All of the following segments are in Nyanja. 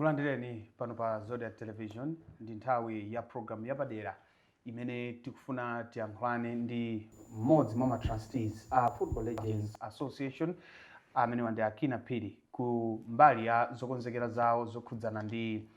Tikulandireni pano pa Zodiak Television. Ndi nthawi ya program yapadera imene tikufuna tiyankhulane ndi mmodzi mwa ma trustees a Football Legends Association, amenewa ndi a Kinnah Phiri, ku mbali ya zokonzekera zawo zokhudzana ndi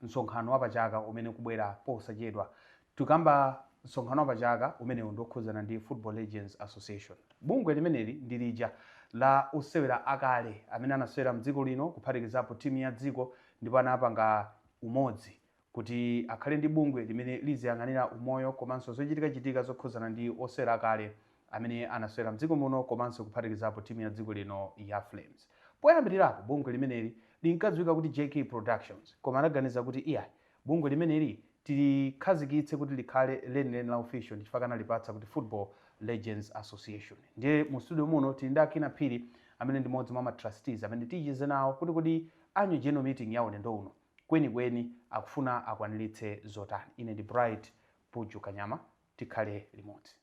msonkhano wapachaka umene ukubwera posachedwa. Tikamba msonkhano wapachaka umenewu ndi okhudzana ndi Football Legends Association. Bungwe limeneli ndi lija la osewera akale amene anasewera mdziko lino, kuphatikizapo timu ya dziko, ndipo anapanga umodzi kuti akhale ndi bungwe limene liziyang'anira umoyo komanso zochitikachitika zokhudzana ndi osewera akale amene anasewera mdziko muno komanso kuphatikizapo timu ya dziko lino ya Flames. Poyambirirapo bungwe limeneli linkadziwika kuti JK Productions, koma anaganiza kuti iyayi, bungwe limeneli tilikhazikitse kuti likhale lenileni la official, ndichifukwa analipatsa kuti Football Legends Association. Ndiye mu studio muno tili ndi a Kinnah Phiri, amene ndi mmodzi mwa ma trustees amene ticheze nawo kuti kodi annual general meeting yawo ulendo uno kwenikweni akufuna akwaniritse zotani. Ine ndi Bright Buju Kanyama, tikhale limodzi.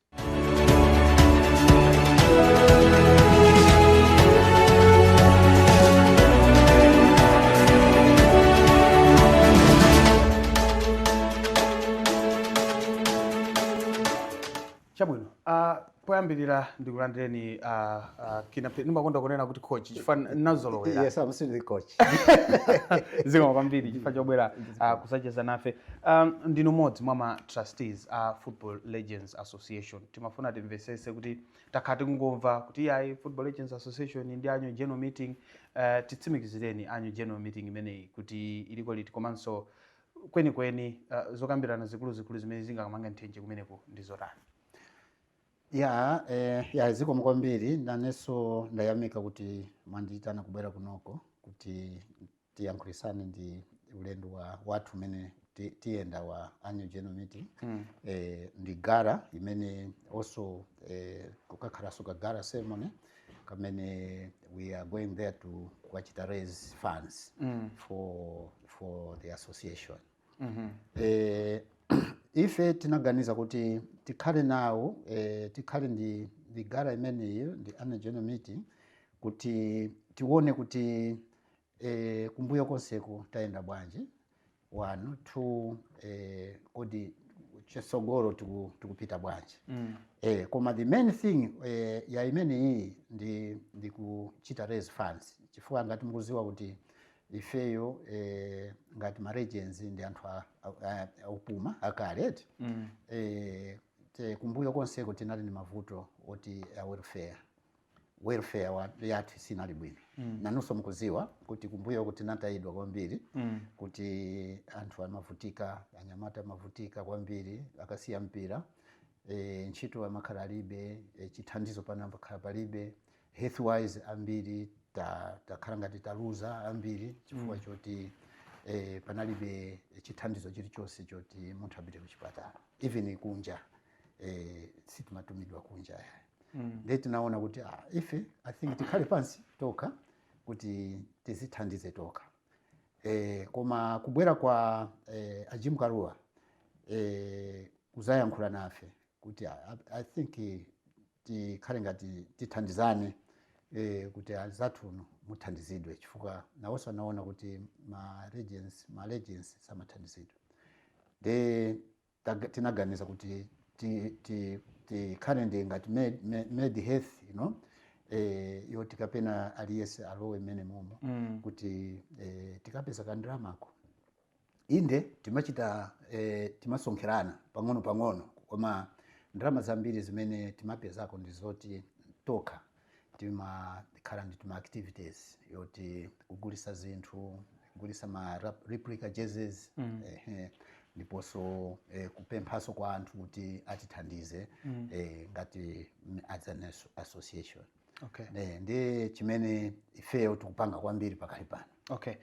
Chabwino, poyambirira ndikulandireni, Kinnah Phiri. Ndimakonda kunena kuti coach chifukwa nazolowera. Yes, I'm still the coach. Zikomo kwambiri chifukwa chobwera kusacheza nafe. Ndinu mmodzi mwa ma trustees a Football Legends Association. Timafuna timvesese kuti takhala tikungomva kuti iyayi, Football Legends Association ndi annual general meeting. Titsimikizireni annual general meeting imeneyi kuti iliko liti, komanso kwenikweni zokambirana zikuluzikulu zimene zingakamanga nthenje kumeneko ndi zotani? Ya, zikomo kwambiri. Nanenso ndayamika kuti mwandiyitana kubwera kunoko kuti tiyankhulisane ndi ulendo wa wathu umene tiyenda wa annual general meeting ndi gala imene also kukakhalanso ka gala ceremony kamene we are going there to kukachita raise funds for the association. Ife tinaganiza kuti tikhale nawo, tikhale ndi gala imeneyo ndi annual general meeting kuti tione kuti kumbuyo konseko tayenda bwanji, one, two, kodi chitsogolo tikupita bwanji. Koma the main thing ya imene iyi ndi kuchita raise funds, chifukwa ngati mukuziwa kuti ifeyo ngati ma legends ndi anthu opuma akale eti. Kumbuyo konseko tinali ndi mavuto oti a welfare yathu sinali bwino. Nanunso mukuziwa kuti kumbuyo tinatayidwa kwambiri, kuti anthu amavutika, anyamata amavutika kwambiri akasiya mpira, ntchito amakhala alibe, chithandizo pano amakhala palibe. Health wise ambiri takhala ngati taluza ambiri chifukwa choti panalibe chithandizo chilichonse choti munthu apite kuchipatala, even kunja sitimatumidwa kunja yayi. Ndiye tinaona kuti ife I think tikhale pansi tokha kuti tizithandize tokha. Koma kubwera kwa a Jim Kalua kuzayankhula nafe kuti I think tikhale ngati tithandizane kuti anzathuno muthandizidwe, chifukwa nawonso anaona kuti ma legends samathandizidwe. De tinaganiza kuti tikhale ndi ngati med health yoti kapena aliyense alowe mmene momo kuti tikapeza kandalamako. Inde timachita, timasonkherana pang'ono pang'ono, koma ndalama zambiri zimene timapezako ndi zoti tokha timakhala ndi tuma activities yoti kugulisa zinthu, kugulisa ma replica jerseys, ehe, ndiponso kupemphaso kwa anthu kuti atithandize ngati as an association. Ndi chimene ifeyo tikupanga kwambiri pakali pano. Okay,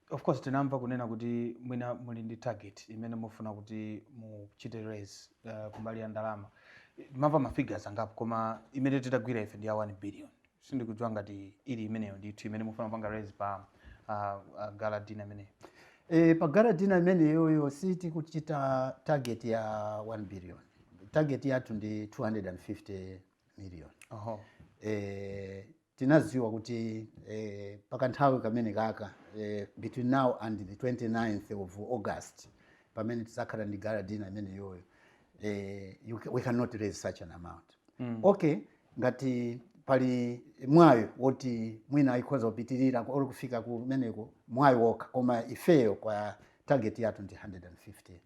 of course tinamva kunena kuti mwina muli ndi target imene mufuna kuti muchite raise kumbali ya ndalama. Timamva ma figures angapo, koma imene titagwira ife ndi ya 1 billion. Sindikudziwa ngati ili imeneyo ndithu imene mufuna kupanga raise pa gala dinner imeneyo. Pa gala dinner imeneyoyo sitikuchita target ya 1 billion. Target yathu ndi 250 million. Tinaziwa kuti pakanthawi kamene kaka between now and the 29th of August, pamene tizakhala ndi gala dinner imene yoyo, we cannot raise such an amount. Okay, ngati pali mwayo woti mwina ikhoza kupitirira or kufika kumeneko, mwayo wokha, koma ifeyo kwa target yathu ndi 150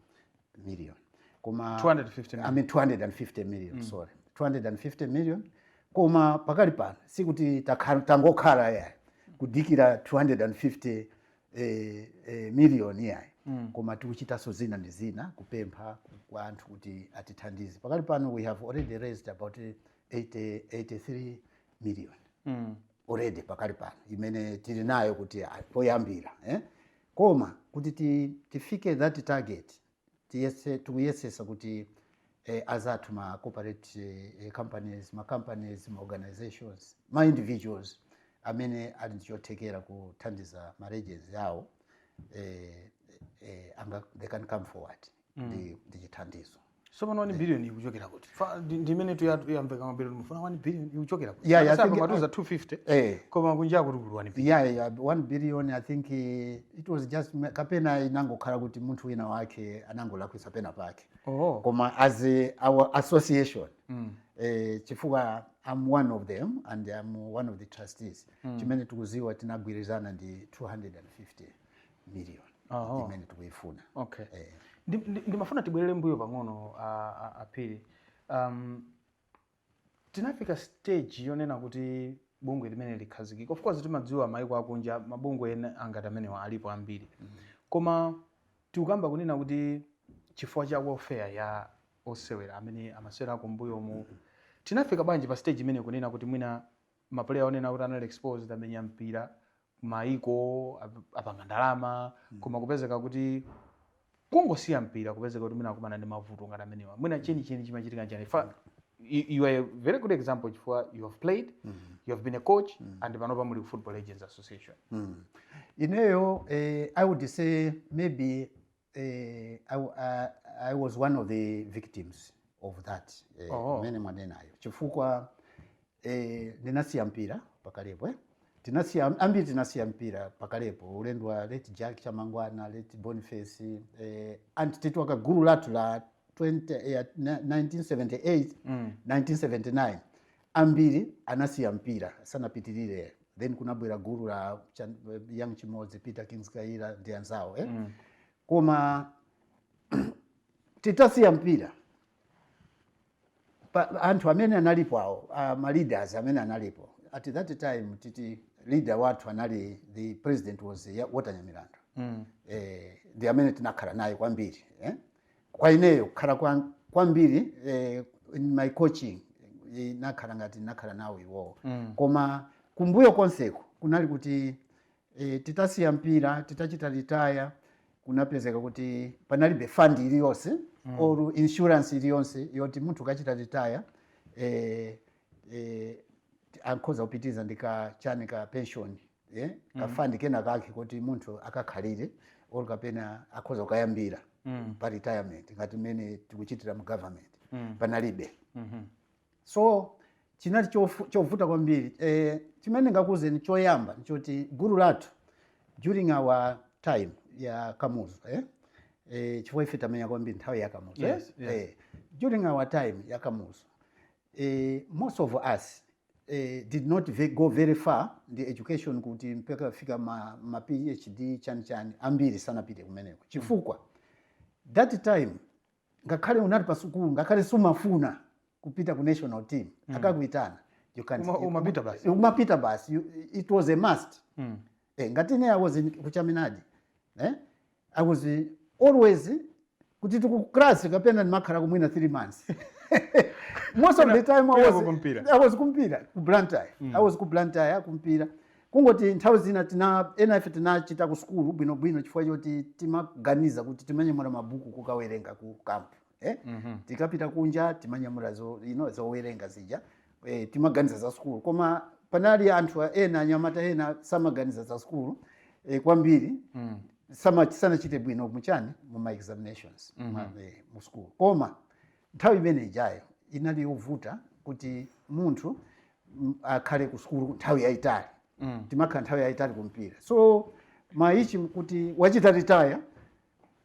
million, koma 250 million. I mean 250 million, sorry, 250 million. Koma pakali pano sikuti tangokhala yayi kudikira 250 million yayi, koma tikuchitanso zina ndi zina, kupempha kwa anthu kuti atithandize. Pakali pano we have already raised about 80, 83 million already pakali pano imene tili nayo kuti poyambira, eh? Koma kuti tifike that target, tikuyesesa kuti azathu ma corporate companies, ma companies, ma organizations, ma individuals amene ali ndichothekera kuthandiza ma legends yawo, they can come forward ndi chithandizo. So pano 1 billion ikuchokera kuti? Ndimene tuyamveka mabilioni, mufuna 1 billion, ikuchokera kuti? Yeah, I think- Matuza 250, koma kunja kuti kuli 1 billion. Yeah, 1 billion, I think it was just kapena inangokhala kuti munthu wina wake anangolakwisa pena pake. Koma as our association, chifukwa I'm one of them and I'm one of the trustees, chimene tikuziwa tinagwirizana ndi 250 million imene tikuifuna. Okay. Ndimafuna tibwerere mbuyo pang'ono, aphiri. Tinafika stage yonena kuti bungwe limene likhazikika. Of course timadziwa maiko akunja mabungwe ena angati amenewa alipo ambiri, koma tikukamba kunena kuti chifukwa cha welfare ya osewera amene amasewera kumbuyomu, tinafika bwanji pa stage imene kunena kuti mwina ma player onena kuti anali exposed, amenya mpira maiko, apanga ndalama, koma kupezeka kuti kungosiya mpira, kupezeka kuti mwina akumana ndi mavuto ngati amenewa? Mwina chenicheni chimachitika chani? You are a very good example chifukwa you have played, you have been a coach, and panopa muli ku Football Legends Association. Ineyo, I would say maybe I was one of the victims of that mene mwanenayo, chifukwa ndinasiya mpira pakalepo, eh? Tinasiya ambiri, tinasiya mpira pakalepo, ulendo wa late Jack Chamangwana, late Boniface, and titwaka gulu lathu la 20, 1978, 1979, ambiri anasiya mpira sanapitirire. Then kunabwera gulu la Young Chimodzi, Peter Kings Kaira ndi anzawo, eh? Koma titasiya mpira anthu amene analipo awo, ma leaders amene analipo at that time, titi leader wathu anali, the president was Walter Nyamilandu, ndi amene tinakhala naye kwambiri, eh? Kwa ineyo kukhala kwambiri in my coaching, nakhala ngati nakhala nawo iwowo. Koma kumbuyo konseko kunali kuti titasiya mpira, titachita retire, kunapezeka kuti panalibe fund iliyonse or insurance iliyonse yoti munthu ukachita retire akhoza kupitiza ndi ka chani, ka pension, ka fund kena kake kuti munthu akakhalire or kapena akhoza kukayambira pa retirement ngati mmene tikuchitira mu government. Panalibe. So chinali chovuta kwambiri. Chimene ngakuwuzeni choyamba nchoti gulu lathu during our time ya Kamuzu, eh? Chifukwa ife tamenya kwambiri nthawi ya Kamuzu, eh? Yes. During our time ya Kamuzu, most of us did not go very far ndi education kuti mpaka fika ma PhD chani chani, ambiri sanapite kumeneko chifukwa that time ngakhale unali pa sukulu, ngakhale sumafuna kupita ku national team, akakuitana you can't, Umapita basi. Umapita basi. It was a must. Ngati ine I was in ku Chaminade, eh? I was always kuti tiku class kapena ndimakhala kumwina 3 months. Most of the time I Kwina was, kumpira. I was kumpira ku Blantyre. I was ku Blantyre kumpira. Kungoti nthawi zina tina ena ife tinachita ku sukulu bwinobwino chifukwa choti timaganiza kuti timanyamula mabuku kukawerenga ku camp, eh? Tikapita kunja timanyamula zo, zowerenga zija, timaganiza za sukulu. Koma panali anthu ena, anyamata ena samaganiza za sukulu kwambiri, sanachite bwino muchani, mu ma examinations, mu school. Koma nthawi imene ijayo inali yovuta kuti munthu akhale ku sukulu nthawi yayitali. Timakhala nthawi yayitali kumpira, so Maichi kuti wachita retire,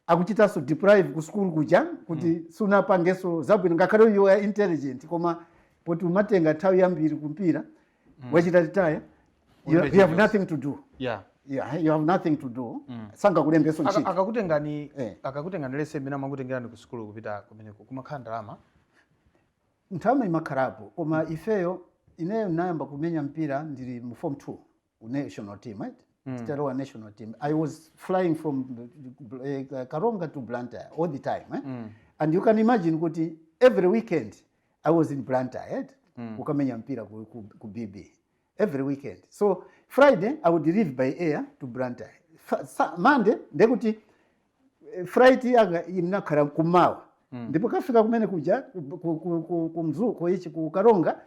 akuchitanso deprive ku school kuja kuti sunapangenso zabwino, ngakhale you are intelligent, koma poti umatenga nthawi yambiri kumpira, wachita retire, Ulibe you have chilichonse. nothing to do. Yeah, you have nothing to do, sangakulembenso ntchito. Akakutengani Eh. akakutengani lese imene amakutengerani ku sukulu kupita kumeneko, kumakhala ndalama? Nthawi imakhalapo, koma ifeyo, ineyo nayamba kumenya mpira ndili mu form 2 ku national team, right? Titalowa national team, I was flying from Karonga to Blantyre all the time, eh? And you can imagine kuti every weekend I was in Blantyre, right? Ukamenya mpira ku BB every weekend. So Friday I would leave by air to Blantyre. Monday ndekuti flight yanga inakhala kumawa, ndipo kafika kumene kuja ku ichi ku Karonga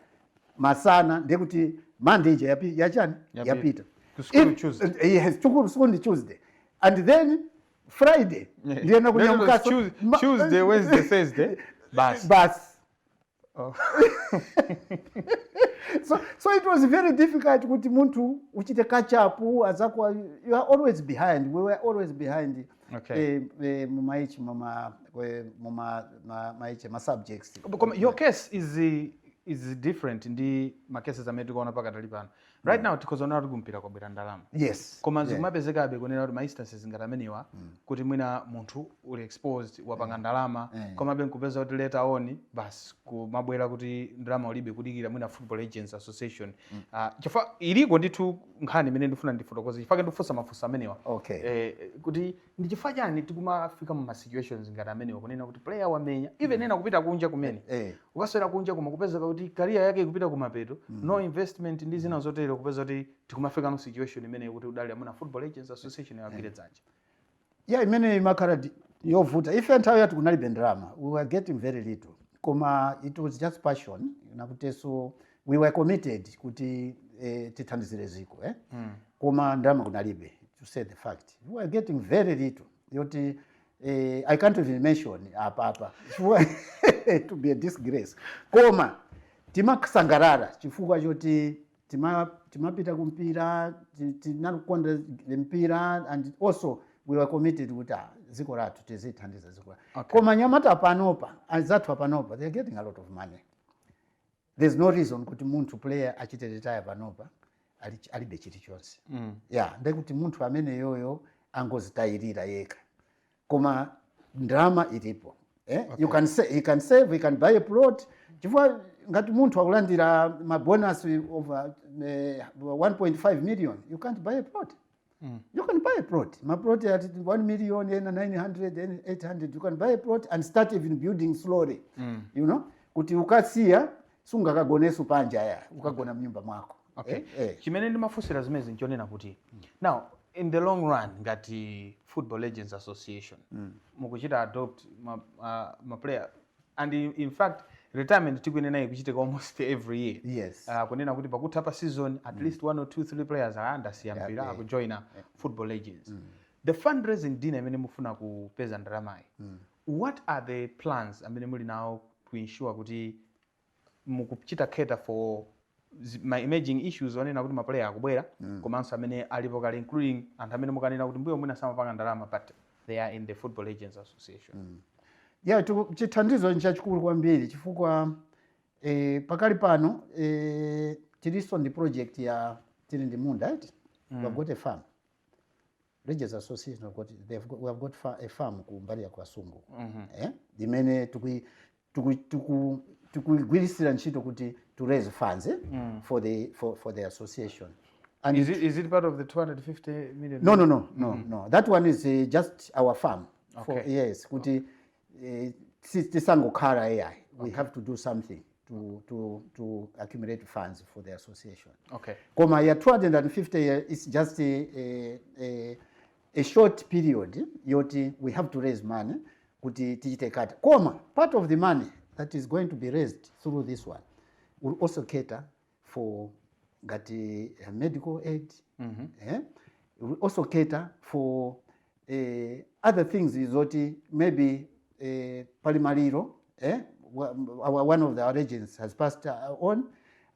masana, ndekuti Monday ija yachani? Yapita. Yapita. Ku school Tuesday. Tuesday. Yes, school ndi Tuesday and then Friday ndiyena Then it was kunyamukaso. Tuesday, Wednesday, Thursday, basi. Basi. Oh. So it was very difficult kuti munthu uchite catch up azako. You are always behind. We were always behind mumaichi muma muma maichi ma subjects. Koma your case is different ndi ma cases amene tikuona pakatali pano. Right now tikhozaona kuti kumpira kwabwera ndalama, koma zikumapezekabe kunena kuti ma instances ngati amenewa, kuti mwina munthu uli exposed, wapanga ndalama, komabe nkupeza kuti later on basi kumabwera kuti ndalama ulibe, kudikira mwina Football Legends Association. Ah, chifukwa iliko ndithu nkhani imene ndifuna ndifotokoze, chifukwa ndifunsa mafunso amenewa, kuti ndi chifukwa chani tikumafika mu ma situations ngati amenewa, kunena kuti player wamenya, even ena kupita kunja kumene, ukaswera kunja, koma kupezeka kuti career yake ikupita kumapeto, no investment ndi zina zotero, kupeza kuti tikumafika mu situation imeneyo kuti udali amuna Football Legends Association yagwire dzanja. Yeah, imene imakhala yovuta. Ife nthawi yathu kunalibe ndalama. We were getting very little, koma it was just passion, nakutenso we were committed kuti tithandizire ziko, eh? Koma ndalama kunalibe. To say the fact, we were getting very little yoti I can't even mention apa apa to be a disgrace, koma timasangalala chifukwa choti timapita kumpira, tinakonda mpira, and also we were committed kuti dziko lathu tizithandiza dziko lathu. Koma nyamata panopa, anzathu apanopa, they are getting a lot of money. There's no reason kuti munthu player achite retire panopa alibe chilichonse. Yeah, ndekuti munthu amene yoyo angozitayirira yekha, koma ndalama ilipo, eh? You can say, he can save, he can buy a plot, chifukwa ngati munthu akulandira mabonus over 1.5 million, you can't buy a plot? You can buy a plot. Maplot at 1 million, ena 900, ena 800. You can buy a plot and start even building slowly kuti ukasiya sungakagoneso panja ya, ukagona mnyumba mwako. Okay. Eh, eh. Chimene ndimafunsira zimezi nchonena kuti now in the long run, ngati Football Legends Association mukuchita adopt ma player, and in fact retirement tikuyenera ikuchitika almost every year, kunena kuti pakutha pa season at least one or two three players andasiya mpira akujoina Football Legends. The fundraising dinner imene mufuna kupeza ndalamayi, what are the plans amene muli nawo to ensure kuti mukuchita cater for ma emerging issues onena kuti maplayer akubwera, komanso amene alipo kale, including anthu amene mukanena kuti mbuyo mwina samapanga ndalama, but they are in the Football Legends Association? Yeah, chithandizo nchachikulu kwambiri, chifukwa pakali pano tilinso ndi project ya, tili ndi munda, right? We have got a farm. Legends Association have got, they've got, we have got a farm ku mbali ya Kasungu, eh? Imene tikuyigwirisira ntchito kuti to raise funds, eh? For the association. And Is it part of the 250 million? No. That one is just our farm. For, yes, kuti tisangokhala AI. We have to do something to accumulate funds for the association. Koma ya 250 is just a short period yoti we have to raise money kuti tichite cater. Koma part of the money that is going to be raised through this one will also cater for ngati medical aid, eh? It will also cater for other things zoti maybe pali maliro, eh? One of the legends has passed on,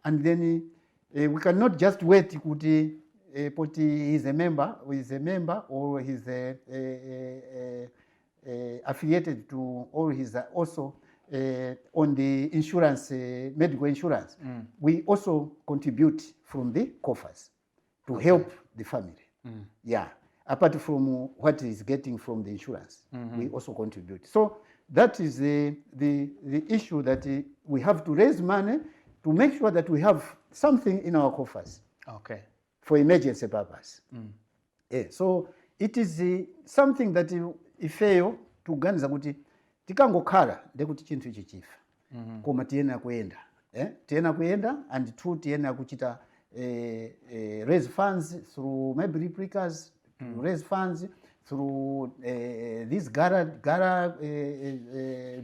and then we cannot just wait kuti poti he's a member or he's a affiliated to or he's also on the insurance, medical insurance, we also contribute from the coffers to help the family. Yeah, apart from what he's getting from the insurance, we also contribute. So that is the issue that we have to raise money to make sure that we have something in our coffers for emergency purpose. Yeah, so it is something that ifeyo tikuganiza kuti tikangokhala ndekuti chinthu ichi chifa, koma tiyenera kuyenda, eh? Tiyenera kuyenda and two, tiyenera kuchita raise funds through maybe replicas, to raise funds through this gala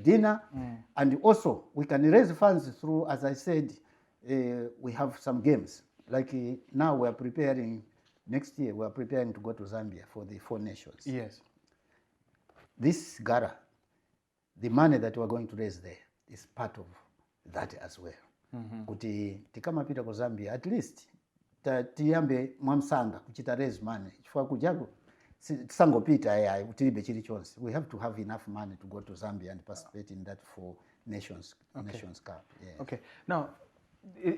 dinner, and also we can raise funds through, as I said, we have some games like now we are preparing, next year we are preparing to go to Zambia for the Four Nations. This gala, the money that we are going to raise there is part of that as well, kuti tikamapita ku Zambia at least tiyambe mwamsanga kuchita raise money, chifukwa kujako tisangopita ayi tilibe chilichonse. We have to have enough money to go to Zambia and participate in that Four Nations Cup, yeah. Okay, now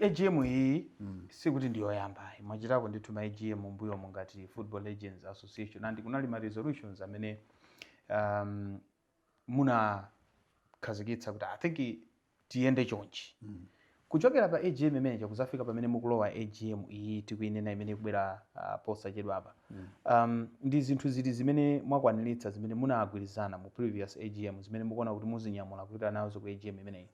AGM iyi sikuti ndiyoyamba ayi. Mwachitako ndithu ma AGM mbuyomu ngati Football Legends Association and kunali ma resolutions amene munakhazikitsa kuti I think tiyende chonchi. Kuchokera pa AGM imeneja kuzafika pamene mukulowa AGM iyi tikuyinena imene ikubwera posachedwa apa, ndi zinthu ziti zimene mwakwaniritsa zimene munagwirizana mu previous AGM zimene mukuona kuti muzinyamula kupita nazo ku AGM imeneyi,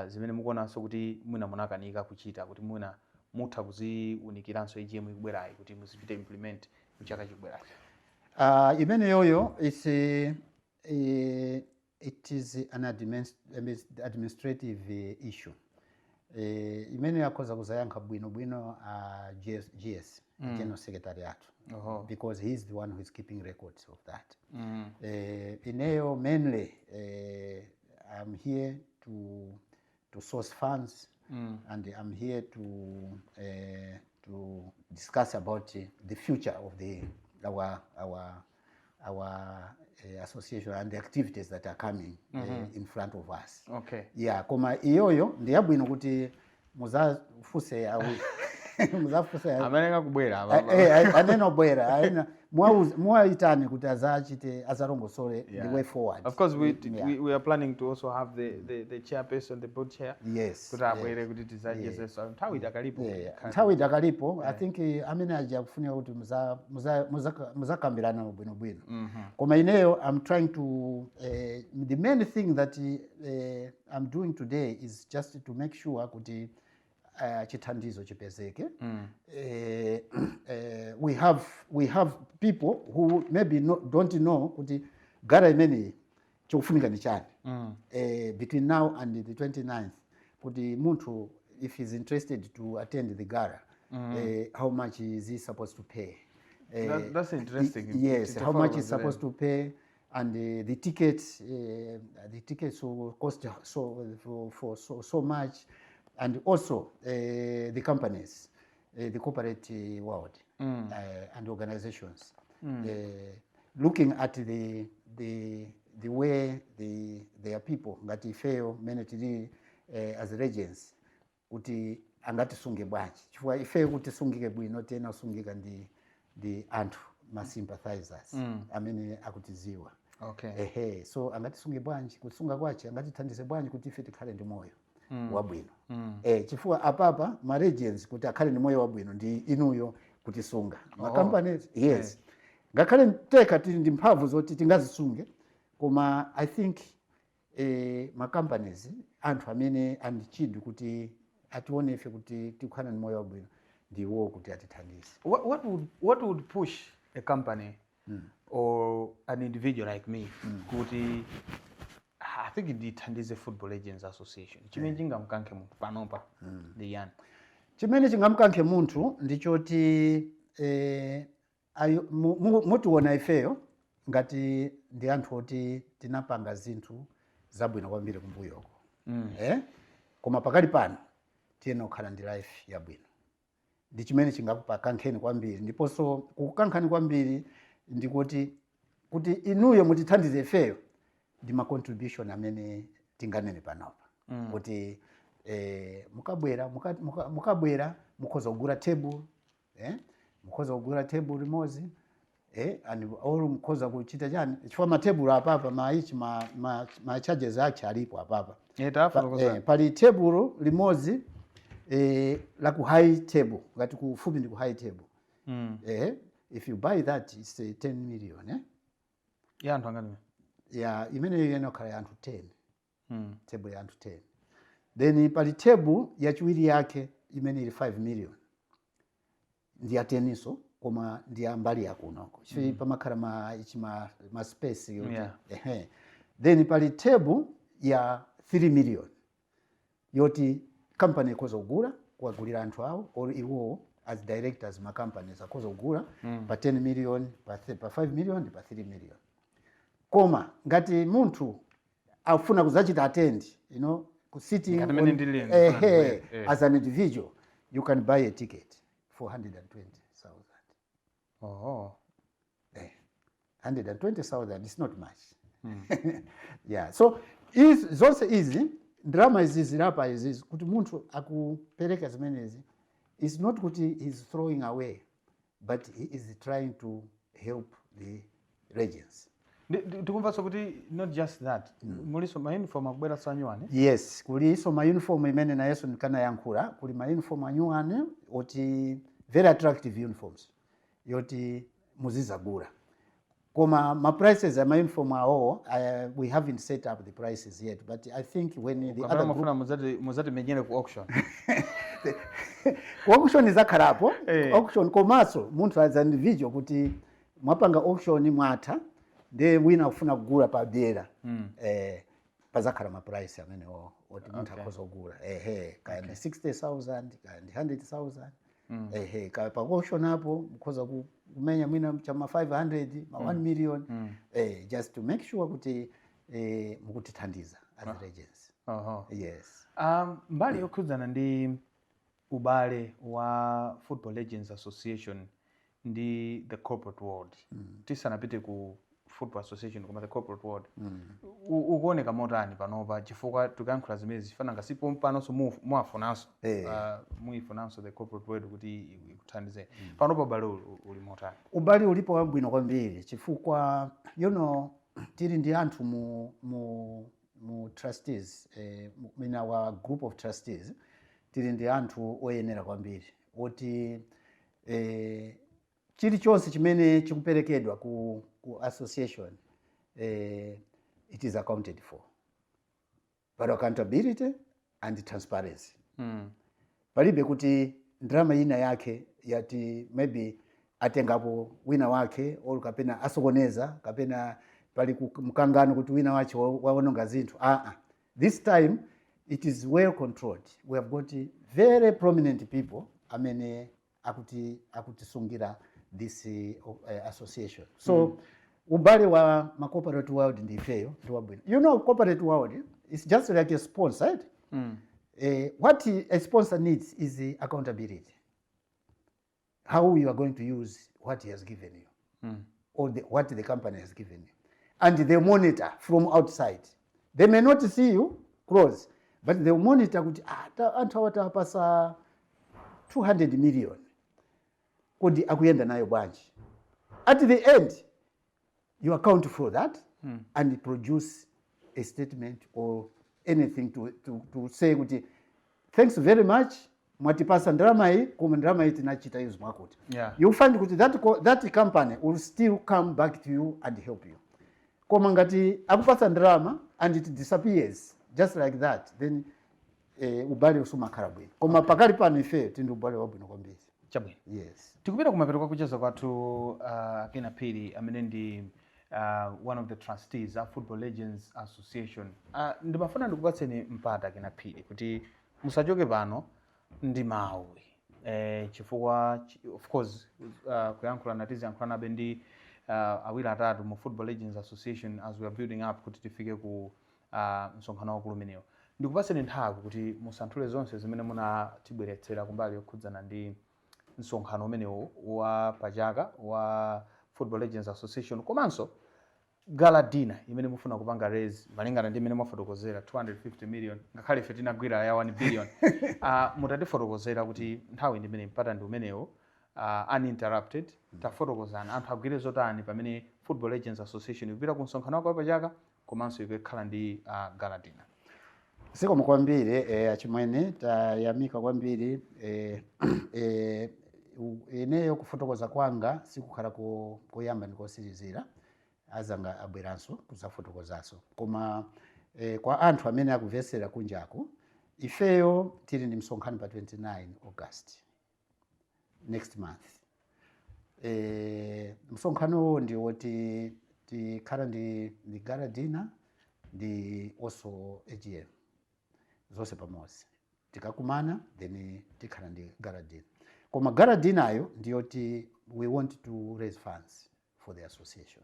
zimene mukuonanso kuti mwina munakanika kuchita kuti mwina mutha kuziwunikiranso AGM ikubwerayi kuti muzichite implement kuchaka chikubwerachi? Imene yoyo is it is an administrative issue imene yakhoza kuzayankha bwino bwino GS, General Secretary athu, because he is the one who is keeping records of that. Ineyo mainly I'm here to source funds and I'm here to discuss about the future of the our association and the activities that are coming in front of us. Yeah, koma iyoyo ndi yabwino kuti muzafunse awi muzafunse Amene kakubwera. Anene obwera aena muwayitane kuti azachite azalongosole the way forward. Of course, we are planning to also have the chairperson, the board chair, kuti abwere kuti tizachezeso. Nthawi idakalipo. Yeah, nthawi idakalipo. I think amene aja kufunika kuti muzakambirana bwinobwino. Koma ineyo I'm trying to the main thing that I'm doing today is just to make sure kuti chithandizo chipezeke. We have people who maybe no, don't know kuti gala imeneyi chikufunika ni chani between now and the 29th, kuti munthu if he's interested to attend the gala, how much is he supposed to pay? That's interesting. Yes, To how much follow is supposed to pay and the tickets will cost so for so much, and also the companies, the corporate world and organizations, looking at the way their people ngati ifeyo mene tili as legends kuti angatisunge bwanji, chifukwa ifeyo kuti tisungike bwino tiyena kusungika ndi anthu ma sympathizers amene akutiziwa. Ehe, so angatisunge bwanji, kusunga kwache angatithandize bwanji kuti ife tikhale ndi moyo wabwino, chifukwa apapa ma legends kuti akhale ndi moyo wabwino ndi inuyo kutisunga, ma companies, yes. Ngakhale teka tili ndi mphamvu zoti tingazisunge, koma I think ma companies, anthu amene andichidwi kuti atione ife kuti tikukhala ndi moyo wabwino ndiwo kuti atithandize. What would push a company or an individual like me kuti I think ndithandize Football Legends Association? Chimene chingamkankhe munthu panopa ndi yani? Chimene chingamkankhe munthu ndichoti mutiona ifeyo ngati ndi anthu oti tinapanga zinthu zabwino kwambiri kumbuyoko, eh? Koma pakali pano tiyenera kukhala ndi life yabwino. Ndi chimene chingakukankheni kwambiri. Ndiponso kukukankhani kwambiri ndikuti kuti inuyo mutithandize ifeyo ndi ma contribution amene tinganene panopa kuti mukabwera mukabwera mukhoza kugula table, mukhoza kugula table limodzi, and or mukhoza kuchita chani, chifukwa matebulu apapa maichi ma charges ache alipo apapa. Tafotokozani. Pali table limodzi la ku high table, ngati kufupi ndi ku high table. If you buy that, it's 10 million, eh? Ya anthu angati? Ya imeneyo inokhala ya anthu 10. Table ya anthu 10. Then pali table yachiwiri yake imene ili 5 million, ndi ya 10 inso, koma ndi ya mbali yakunoko mm. Pamakhala ma ichi ma space yoti. Ehe. Then pali table ya 3 million yoti company ikhoza kugula, kuwagulira anthu awo, or iwowo as directors ma companies akhoza kugula pa 10 million, pa 5 million ndi pa 3 million. Koma ngati munthu afuna kuzachita attend, ku sitting Ngati mene ndilili ndifuna ndibwere, eh. as an individual, you can buy a ticket for 120,000. Oh. 120,000 is not much. Yeah, so zonse izi ndalama izi zilapa izi kuti munthu akupereka zimenezi is not kuti he's throwing away, but he is trying to help the legends. Tikumvanso kuti not just that, muliso ma uniform akubweranso anyuwani. Yes, kuliso ma uniform imene nayenso ndikanayankhula. Kuli ma uniform anyuwani oti very attractive uniforms yoti muzizagula, koma ma prices ama uniform awo, we haven't set up the prices yet, but I think when the Kapena other group mafuna muzatimenyere ku auction? Ku auction izakhalapo. Auction, komanso munthu as an individual, kuti mwapanga auction, mwatha, ndiye wina akufuna kugula padera, pazakhala ma price amenewo oti munthu akhoza kugula, ehe, kaya ndi 60,000, kaya ndi 100,000, ehe, kaya pa auction apo mukhoza kumenya mwina chama 500, ma 1 million, just to make sure kuti mukutithandiza as legends. Yes. Mbali yokhudzana ndi ubale wa Football Legends Association ndi the corporate world, tisanapite ku football association, koma the corporate world, ukuoneka motani panopa? Chifukwa tikuyankhula zimenezi chifana ngasipo panonso muwafunanso, muyifunanso the corporate world kuti ikuthandizeni. Panopa ubale uli motani? Ubale ulipo wabwino kwambiri, chifukwa tili ndi anthu mu trustees, in our group of trustees tili ndi anthu oyenera kwambiri oti chilichonse chimene chikuperekedwa ku association, it is accounted for, but accountability and transparency. Palibe kuti ndalama ina yake yati maybe atengapo wina wake or kapena asokoneza, kapena pali mkangano kuti wina wache waononga zinthu. Ah, this time it is well controlled. We have got very prominent people amene akutisungira this association. So ubale wa ma corporate world ndi ifeyo ndi wabwino. Corporate world is just like a sponsor, right? What a sponsor needs is the accountability, how you are going to use what he has given you or what the company has given you, and they monitor from outside. They may not see you close, but they will monitor kuti anthu awa tawapasa 200 million, kodi akuyenda nayo bwanji? At the end you account for that and produce a statement or anything to say kuti thanks very much, mwatipasa ndalama iyi, koma ndalama iyi tinachita use mwakuti. You find kuti that company will still come back to you and help you. Koma ngati akupasa ndalama and it disappears just like that, then ubale usumakhala bwino. Koma pakali pano ife tindi ubale wabwino kwambiri. Chabwino. Yes. Tikupita kumapeto kwa kucheza kwathu. Ken Phiri amene ndi one of the trustees a Football Legends Association, ndimafuna ndikupatseni mpata, Ken Phiri, kuti musachoke pano ndi mawu, chifukwa of course kuyankhulana tiziyankhulanabe ndi awiri atatu mu Football Legends Association as we are building up kuti tifike ku msonkhano wakulu umenewo. Ndikupatseni nthawi kuti musanthule zonse zimene munatibweretsera kumbali yokhudzana ndi Msonkhano umenewu wa pachaka wa Football Legends Association komanso gala dinner imene mufuna kupanga raise, malingana ndi imene mwafotokozera, 250 million, ngakhale ife tinagwira ya 1 billion. Mutatifotokozera kuti nthawi ndi imene, mpata ndi umenewo, uninterrupted, tafotokozana anthu agwire zotani pamene Football Legends Association ikupita ku msonkhano wake wapachaka komanso ikukhala ndi gala dinner. Zikomo kwambiri, achimwene, tayamika kwambiri. Ineyo kufotokoza kwanga sikukhala koyamba ndi kosirizira, azanga abweranso kuzafotokozanso. Koma kwa anthu amene akumvetsera kunjaku, ifeyo tili ndi msonkhano pa 29 August, next month. Msonkhanowo ndi woti tikhala ndi gala dinner ndi also AGM, zonse pamodzi. Tikakumana, then tikhala ndi gala dinner. Koma gala dinner yo ndiyoti we want to raise funds for the association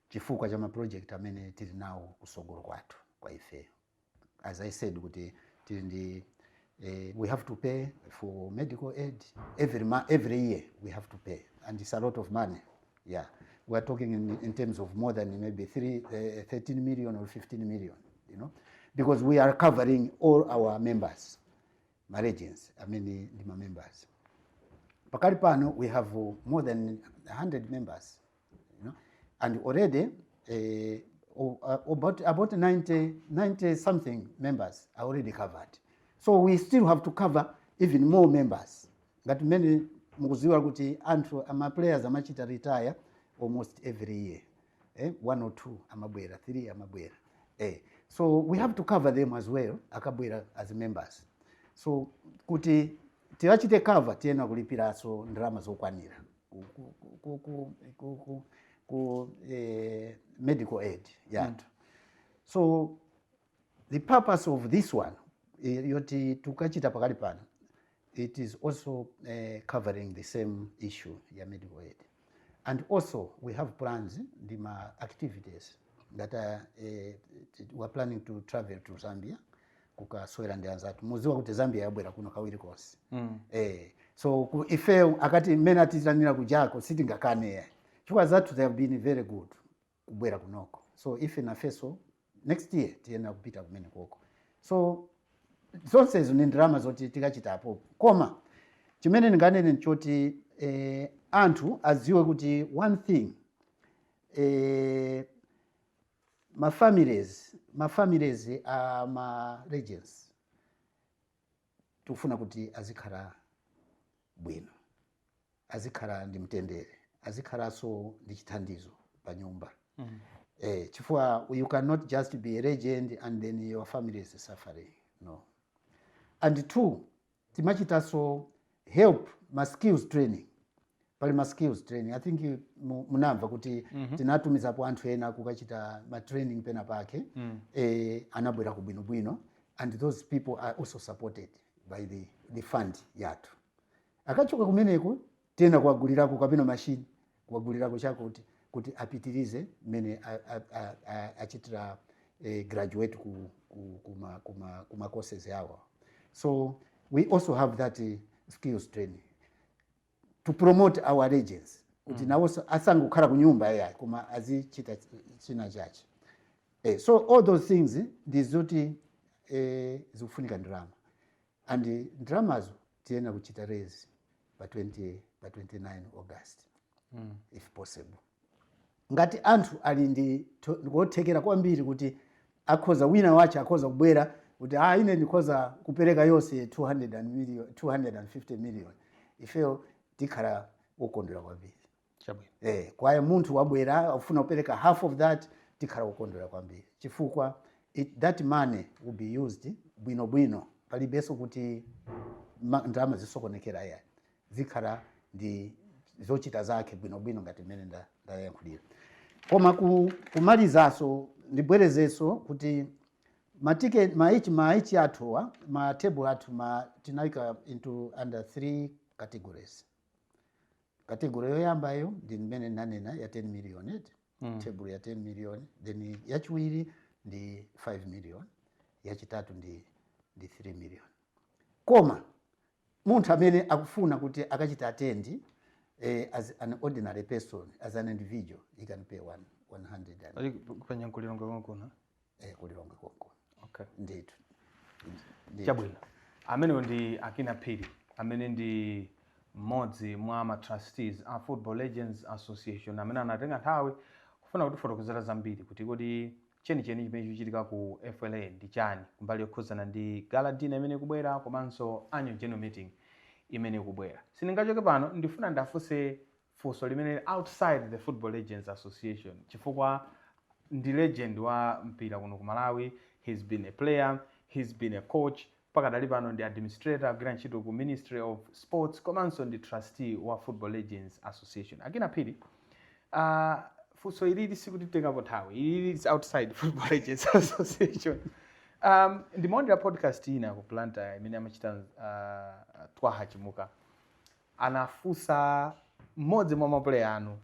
chifukwa cha ma project amene tili nawo kusogolo kwathu kwa ifeyo. As I said kuti tili ndi we have to pay for medical aid every year. We have to pay and it's a lot of money. Yeah, we are talking in terms of more than maybe 13 million or 15 million, because we are covering all our members, ma legends amene ndi ma members. Pakali pano we have more than 100 members, and already about 90 something members are already covered. So we still have to cover even more members. Ngati mmene mukuziwa kuti anthu ama players amachita retire almost every year, one or two amabwera, three amabwera. So we have to cover them as well akabwera as members. So kuti tiwachite cover, tiyenera kulipiranso ndalama zokwanira ku medical aid yathu. So the purpose of this one, yoti tukachita pakali pano, it is also covering the same issue ya medical aid. And also we have plans ndi ma activities that we are planning to travel to Zambia kukasewera ndi anzathu. Muziwa kuti Zambia yabwera kuno kawiri konse. So ife akati mmene atitanira kujako sitingakane, chifukwa zathu, they have been very good kubwera kunoko. So ife nafeso next year tiyenera kupita kumene koko. So zonsezo ni ndalama zoti tikachitapo. Koma chimene ndinganene nchoti anthu adziwe kuti one thing, ma families a ma legends tikufuna kuti azikhala bwino, azikhala ndi mtendere, azikhalanso ndi chithandizo pa nyumba, chifukwa you cannot just be a legend and then your family is suffering, no. And two, timachitanso help ma skills training. Pali ma skills training. I think munamva kuti tinatumizapo anthu ena kukachita ma training pena pake. Anabwera kubwinobwino and those people are also supported by the fund yathu. Akachoka kumeneko, tena kuwagulirako kapena machine, kuwagulirako chakuti kuti apitirize mmene achitira graduate kuma courses yawo. So we also have that skills training to promote our legends kuti nawonso asangokhala ku nyumba yayi, koma azichita china chache. So all those things ndizoti zikufunika ndalama, and ndalamazo tiyenera kuchita raise pa 20 pa 29 August, if possible. Ngati anthu ali ndi kothekera kwambiri kuti akhoza, wina wache akhoza kubwera kuti, "Ah, ine ndikhoza kupereka yonse 200 and million, 250 million," ifeyo tikhala wokondwera kwambiri. Chabwino. Kwaye munthu wabwera afuna kupereka half of that, tikhala wokondwera kwambiri, chifukwa that money will be used bwinobwino. Palibenso kuti ndalama zisokonekera yayi, zikhala ndi zochita zake bwinobwino ngati mmene ndayankhulira. Koma kumalizanso, ndibwerezenso kuti matike maichi athuwa, ma table athu tinayika into under three categories. Category yoyambayo ndi mmene nanena ya 10 million eti, table ya 10 million, then yachiwiri ndi 5 million, yachitatu ndi 3 million. Koma Munthu amene akufuna kuti akachita attend as an ordinary person, as an individual, he can pay 100 and Ali kupenya ku Lilongwe konkuno? Ku Lilongwe konko. Okay. Ndithu. Ndithu. Chabwino, amenewo ndi a Kinnah Phiri, amene ndi mmodzi mwa ma trustees a Football Legends Association, amene anatenga nthawi kufuna kutifotokozera zambiri kuti kodi chenicheni chimene chikuchitika ku FLA ndi chani kumbali yokhuzana ndi gala dinner imene ikubwera komanso annual general meeting imene ikubwera. Sindingachoke pano, ndifuna ndafunse funso limene outside the Football Legends Association, chifukwa ndi legend wa mpira kuno ku Malawi. He's been a player, he's been a coach, pakadali pano ndi administrator, agwira ntchito ku Ministry of Sports, komanso ndi trustee wa Football Legends Association. A Kinnah Phiri, funso ilili sikutitengapo nthawi, ilili is outside Football Legends Association. Ndimaonera podcast ina ku Blantyre imene amachita Twaha Chimuka. Anafunsa mmodzi mwa ma player anu,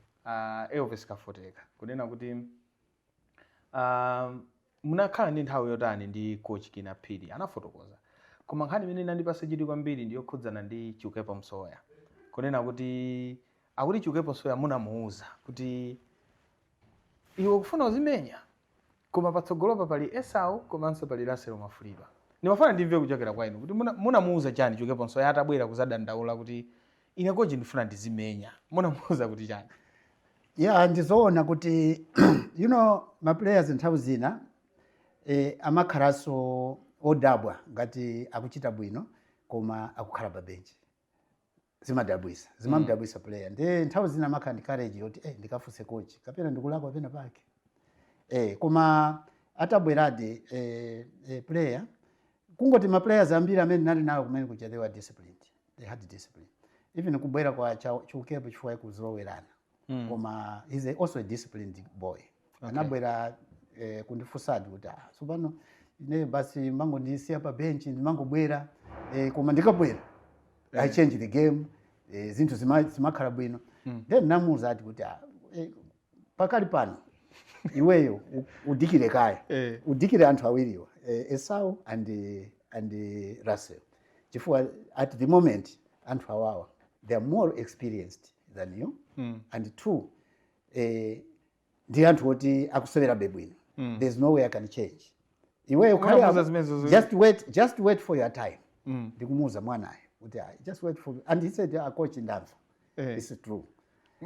Elvis Kafoteka, kunena kuti munakhala ndi nthawi yotani ndi coach Kinnah Phiri. Anafotokoza, koma nkhani imene inandipasa chidwi kwambiri ndi yokhudzana ndi Chiukepo Msoya, kunena kuti akuti Chiukepo Msoya munamuuza kuti iwe kufuna uzimenya, koma patsogolopa pali Esau komanso pali Russell Mafulirwa. Ndimafuna ndimve kuchokera kwa inu kuti munamuuza chani Chiukepo Msoya atabwera kuzadandaula kuti ine coach ndifuna ndizimenya, munamuuza kuti chani? Yeah, ndizoona kuti ma players nthawi zina amakhalanso odabwa ngati akuchita bwino koma akukhala pa bench. Zimadabwisa, zimamdabwisa player. Ndi nthawi zina amakhala ndi courage yoti ndikafunse coach kapena ndikulakwa pena pake. Koma atabweradi player, kungoti ma players ambiri amene nali nawo kumene kuja, they were disciplined, they had discipline. Even kubwera kwa Chiukepo, chifukwa kuzolowerana, koma he's also a disciplined boy. Anabwera kundifunsadi kuti ah, tsopano ine basi mangondisiya pa bench, ndimangobwera, koma ndikabwera I change the game, zinthu zimakhala bwino. Then namuwuza ati kuti ah, pakali pano iweyo udikire kaya, udikire anthu awiriwa, Esau and Russell, chifukwa at the moment anthu awawa, they are more experienced than you, and two, ndi anthu oti akusewerabe bwino. There's no way I can change. Iweyo ukhale Unamuuza apo, zimenezo just wait, just wait for your time. Ndikumuuza mwanayo kuti ah, just wait for, and he said, "Ah, coach, ndamva." It's true.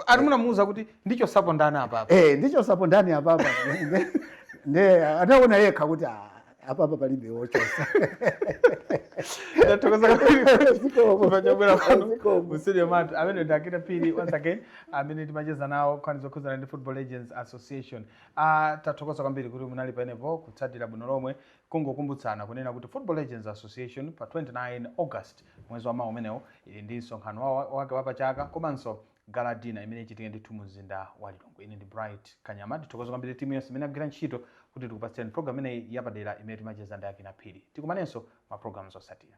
Ati munamuuza kuti ndichosapo ndani apapa? Eh, ndichosapo ndani apapa? Nde anaona yekha kuti ah, apapa palibe wochosa. Ndathokoza kwambiri Zikomo. chabwera pano Zikomo. mu studio mwathu. Amene ndi a Kinnah Phiri once again, amene timacheza nawo nkhani zokhudzana ndi Football Legends Association. Tathokoza kwambiri kuti munali panepo kutsatira bwino lomwe. Kungokumbutsana kunena kuti Football Legends Association pa 29 August, mwezi wa mawa umenewo, ili ndi msonkhano wake wapachaka komanso gala dinner imene ichitike ndithu mu mzinda wa Lilongwe. Ine ndi Bright Kanyama. Ndithokoza kwambiri timu yonse imene agwira ntchito kuti tikupatsireni program imeneyi yapadera imene timacheza ndi a Kinnah Phiri. Tikumanenso ma programs osatira.